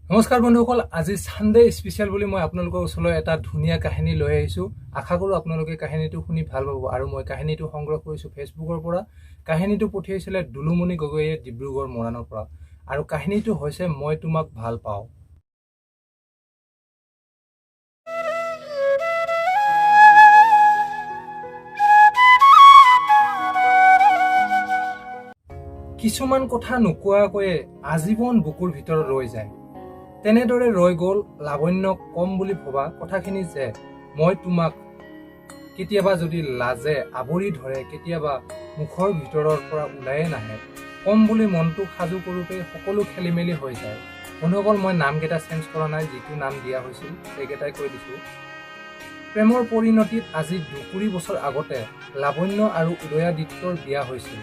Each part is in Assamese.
নমস্কাৰ বন্ধুসকল, আজি ছানডে স্পেচিয়েল বুলি মই আপোনালোকৰ ওচৰলৈ এটা ধুনীয়া কাহিনী লৈ আহিছোঁ। আশা কৰোঁ আপোনালোকে কাহিনীটো শুনি ভাল পাব। আৰু মই কাহিনীটো সংগ্ৰহ কৰিছোঁ ফেচবুকৰ পৰা। কাহিনীটো পঠিয়াইছিলে দুলুমণি গগৈয়ে ডিব্ৰুগড় মৰাণৰ পৰা। আৰু কাহিনীটো হৈছে মই তোমাক ভাল পাওঁ। কিছুমান কথা নোকোৱাকৈয়ে আজীৱন বুকুৰ ভিতৰত ৰৈ যায়। তেনেদৰে ৰৈ গ'ল লাৱণ্যক কম বুলি ভবা কথাখিনি যে মই তোমাক কেতিয়াবা যদি লাজে আৱৰি ধৰে, কেতিয়াবা মুখৰ ভিতৰৰ পৰা ওলায়ে নাহে। কম বুলি মনটো সাজু কৰোঁতে সকলো খেলি মেলি হৈ যায়। বন্ধুসকল, মই নামকেইটা চেঞ্জ কৰা নাই, যিটো নাম দিয়া হৈছিল সেইকেইটাই কৈ দিছোঁ। প্ৰেমৰ পৰিণতিত আজি 20 বছৰ আগতে লাৱণ্য আৰু উদয়াদিত্যৰ বিয়া হৈছিল।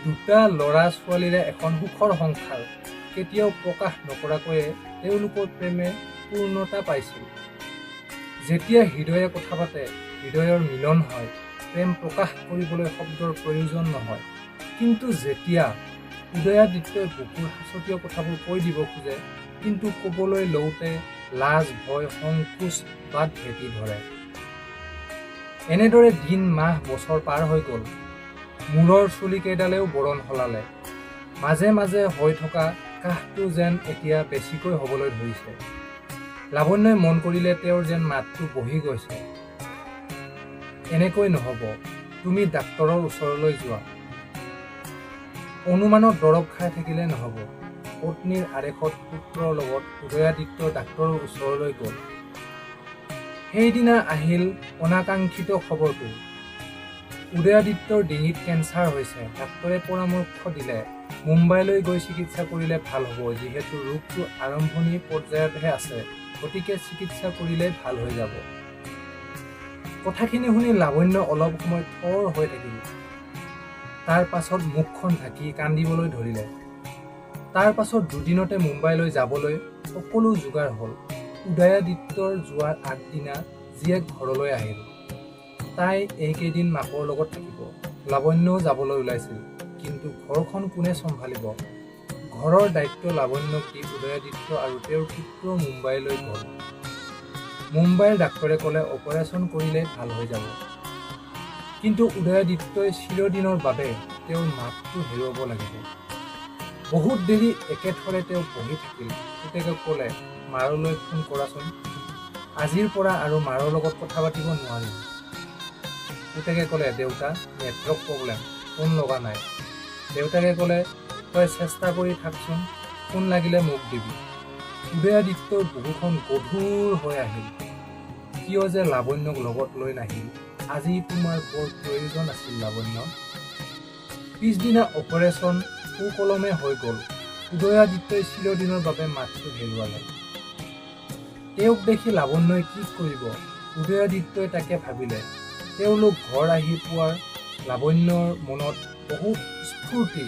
দুটা ল'ৰা ছোৱালীৰে এখন সুখৰ সংসাৰ। কেতিয়াও প্ৰকাশ নকৰাকৈয়ে তেওঁলোকৰ প্ৰেমে পূৰ্ণতা পাইছিল। যেতিয়া হৃদয়ে কথা পাতে, হৃদয়ৰ মিলন হয়, প্ৰেম প্ৰকাশ কৰিবলৈ শব্দৰ প্ৰয়োজন নহয়। কিন্তু যেতিয়া উদয়াদিত্যই বুকুৰ সাঁচতীয় কথাবোৰ কৈ দিব খোজে, কিন্তু ক'বলৈ লওঁতে লাজ, ভয়, সংকোচ বাট ভেটি ধৰে। এনেদৰে দিন, মাহ, বছৰ পাৰ হৈ গ'ল। মূৰৰ চুলিকেইডালেও বৰণ সলালে। মাজে মাজে হৈ থকা কাহটো যেন এতিয়া বেছিকৈ হ'বলৈ ধৰিছে। লাৱণ্যই মন কৰিলে তেওঁৰ যেন মাতটো বহি গৈছে। এনেকৈ নহ'ব, তুমি ডাক্তৰৰ ওচৰলৈ যোৱা। অনুমানত দৰৱ খাই থাকিলে নহ'ব। পত্নীৰ আদেশত পুত্ৰৰ লগত উদয়াদিত্য ডাক্তৰৰ ওচৰলৈ গ'ল। সেইদিনা আহিল অনাকাংক্ষিত খবৰটো। উদয়াদিত্যৰ ডিঙিত কেঞ্চাৰ হৈছে। ডাক্তৰে পৰামৰ্শ দিলে মুম্বাইলৈ গৈ চিকিৎসা কৰিলে ভাল হ'ব, যিহেতু ৰোগটো আৰম্ভণি পৰ্যায়তহে আছে, গতিকে চিকিৎসা কৰিলে ভাল হৈ যাব। কথাখিনি শুনি লাৱণ্য অলপ সময় থৰ হৈ থাকিল। তাৰ পাছত মুখখন ঢাকি কান্দিবলৈ ধৰিলে। তাৰ পাছত দুদিনতে মুম্বাইলৈ যাবলৈ সকলো যোগাৰ হ'ল। উদয়াদিত্যৰ যোৱাৰ আগদিনা জীয়েক ঘৰলৈ আহিল। তাই এইকেইদিন মাকৰ লগত থাকিব। লাৱণ্যও যাবলৈ ওলাইছিল, কিন্তু ঘৰখন কোনে চম্ভালিব? ঘৰৰ দায়িত্ব লাৱণ্যক দি উদয়াদিত্য আৰু তেওঁৰ পুত্ৰ মুম্বাইলৈ গ'ল। মুম্বাইৰ ডাক্তৰে ক'লে অপাৰেশ্যন কৰিলেই ভাল হৈ যাব। কিন্তু উদয়াদিত্যই চিৰদিনৰ বাবে তেওঁৰ মাতটো হেৰুৱাব লাগিব। বহুত দেৰি একেথৰে তেওঁ বহি থাকিল। পুতেকক ক'লে, মাৰলৈ ফোন কৰাচোন, আজিৰ পৰা আৰু মাৰৰ লগত কথা পাতিব নোৱাৰিম। পুতেকে ক'লে, দেউতা, নেটৱৰ্ক প্ৰব্লেম, ফোন লগা নাই। দেউতাকে ক'লে, তই চেষ্টা কৰি থাকচোন, ফোন লাগিলে মোক দিবি। উদয়াদিত্যৰ বুকুখন গধুৰ হৈ আহিল। কিয় যে লাৱণ্যক লগত লৈ নাহিল, আজি তোমাৰ বৰ প্ৰয়োজন আছিল লাৱণ্য। পিছদিনা অপাৰেশ্যন সুকলমে হৈ গ'ল। উদয়াদিত্যই চিৰদিনৰ বাবে মাতটো হেৰুৱালে। তেওঁক দেখি লাৱণ্যই কি কৰিব, উদয়াদিত্যই তাকে ভাবিলে। তেওঁলোক ঘৰ আহি পোৱাৰ লাৱণ্যৰ মনত বহুত স্ফূৰ্তি।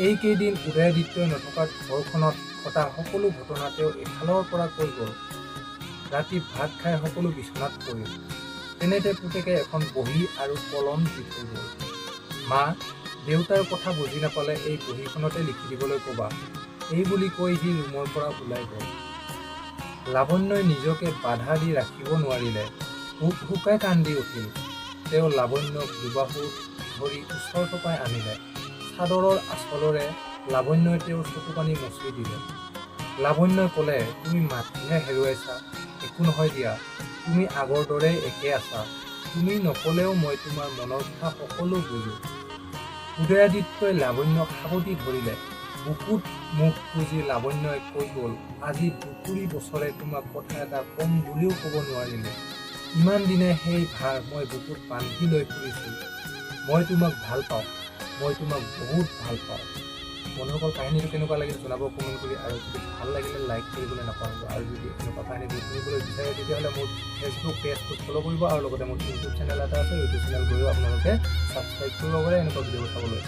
এইকেইদিন উদয়াদিত্যই নথকাত ঘৰখনত ঘটা সকলো ঘটনা তেওঁ এফালৰ পৰা কৈ গ'ল। ৰাতি ভাত খাই সকলো বিচনাত পৰিল। তেনেতে পুতেকে এখন বহী আৰু কলম দি থৈ গ'ল। মা, দেউতাৰ কথা বুজি নাপালে এই বহীখনতে লিখি দিবলৈ ক'বা, এই বুলি কৈ সি ৰুমৰ পৰা ওলাই গ'ল। লাৱণ্যই নিজকে বাধা দি ৰাখিব নোৱাৰিলে, হুকহুকাই কান্দি উঠিল। তেওঁ লাৱণ্যক দুবাহু ধৰি ওচৰ চপাই আনিলে। চাদৰৰ আঁচলৰে লাৱণ্যই তেওঁৰ চকুপানী মচি দিলে। লাৱণ্যই ক'লে, তুমি মাতটোহে হেৰুৱাইছা, একো নহয় দিয়া, তুমি আগৰ দৰেই একে আছা। তুমি নক'লেও মই তোমাৰ মনৰ কথা সকলো বুজোঁ। উদয়াদিত্যই লাৱণ্যক সাৱটি ধৰিলে। বুকুত মুখ গুজি লাৱণ্যই কৈ গ'ল, আজি 20 বছৰে তোমাক কথা এটা ক'ম বুলিও ক'ব নোৱাৰিলোঁ। ইমান দিনে সেই ভাৰ মই বুকুত বান্ধি লৈ ফুৰিছোঁ। মই তোমাক ভাল পাওঁ, মই তোমাক বহুত ভাল পাওঁ। বন্ধুসকল, কাহিনীটো কেনেকুৱা লাগিল জনাব কমেণ্ট কৰি, আৰু যদি ভাল লাগিলে লাইক কৰিবলৈ নাপাহৰিব। আৰু যদি এনেকুৱা কাহিনীবোৰ শুনিবলৈ বিচাৰে তেতিয়াহ'লে মোৰ ফেচবুক পেজটো ফ'ল' কৰিব, আৰু লগতে মোৰ ইউটিউব চেনেল এটা আছে, ইউটিউব চেনেল গৈও আপোনালোকে ছাবস্ক্ৰাইব কৰিব পাৰে এনেকুৱা ভিডিঅ'বোৰ চাবলৈ।